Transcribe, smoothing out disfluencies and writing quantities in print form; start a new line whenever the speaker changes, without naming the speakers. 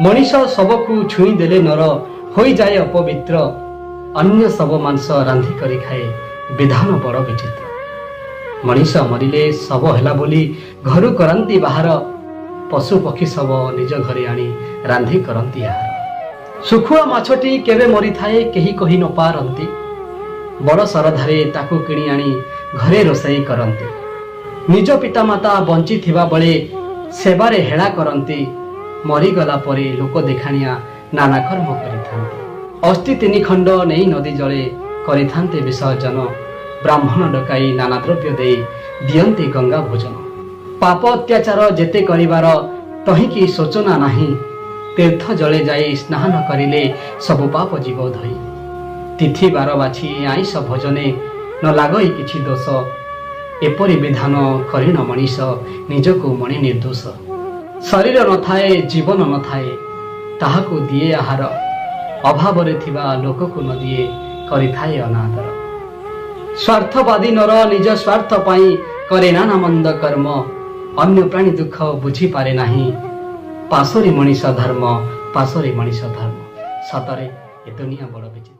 ମଣିଷ ଶବକୁ ଛୁଇଁ ଦେଲେ ନର ହୋଇଯାଏ ଅପବିତ୍ର। ଅନ୍ୟ ଶବ ମାଂସ ରାନ୍ଧି କରି ଖାଏ, ବିଧାନ ବଡ଼ ବିଚିତ୍ର। ମଣିଷ ମରିଲେ ଶବ ହେଲା ବୋଲି ଘରୁ କରନ୍ତି ବାହାର। ପଶୁ ପକ୍ଷୀ ଶବ ନିଜ ଘରେ ଆଣି ରାନ୍ଧି କରନ୍ତି ଆହାର। ଶୁଖୁଆ ମାଛଟି କେବେ ମରିଥାଏ, କେହି କହି ନ ପାରନ୍ତି। ବଡ଼ ଶରଧାରେ ତାକୁ କିଣି ଆଣି ଘରେ ରୋଷେଇ କରନ୍ତି। ନିଜ ପିତାମାତା ବଞ୍ଚିଥିବା ବେଳେ ସେବାରେ ହେଳା କରନ୍ତି। ମରିଗଲା ପରେ ଲୋକ ଦେଖାଣିଆ ନାନା କର୍ମ କରିଥାନ୍ତି। ଅସ୍ଥି ତିନି ଖଣ୍ଡ ନେଇ ନଦୀ ଜଳେ କରିଥାନ୍ତି ବିସର୍ଜନ। ବ୍ରାହ୍ମଣ ଡକାଇ ନାନା ଦ୍ରବ୍ୟ ଦେଇ ଦିଅନ୍ତି ଗଙ୍ଗା ଭୋଜନ। ପାପ ଅତ୍ୟାଚାର ଯେତେ କରିବାର, ତହିଁକି ଶୋଚନା ନାହିଁ। ତୀର୍ଥ ଜଳେ ଯାଇ ସ୍ନାନ କରିଲେ ସବୁ ପାପ ଯିବ ଧୋଇ। ତିଥି ବାର ବାଛି ଆଇଁଷ ଭୋଜନେ ନ ଲାଗଇ କିଛି ଦୋଷ। ଏପରି ବିଧାନ କରିଣ ମଣିଷ ନିଜକୁ ମଣି ନିର୍ଦ୍ଦୋଷ। ଶରୀର ନଥାଏ, ଜୀବନ ନଥାଏ, ତାହାକୁ ଦିଏ ଆହାର। ଅଭାବରେ ଥିବା ଲୋକକୁ ନ ଦିଏ, କରିଥାଏ ଅନାଦର। ସ୍ୱାର୍ଥବାଦୀ ନର ନିଜ ସ୍ୱାର୍ଥ ପାଇଁ କରେ ନାନା ମନ୍ଦ କର୍ମ। ଅନ୍ୟ ପ୍ରାଣୀ ଦୁଃଖ ବୁଝିପାରେ ନାହିଁ। ପାଶୋରି ମଣିଷ ଧର୍ମ, ପାଶୋରି ମଣିଷ ଧର୍ମ। ସତରେ ଏ ଦୁନିଆ ବଡ଼ ବିଚିତ୍ର।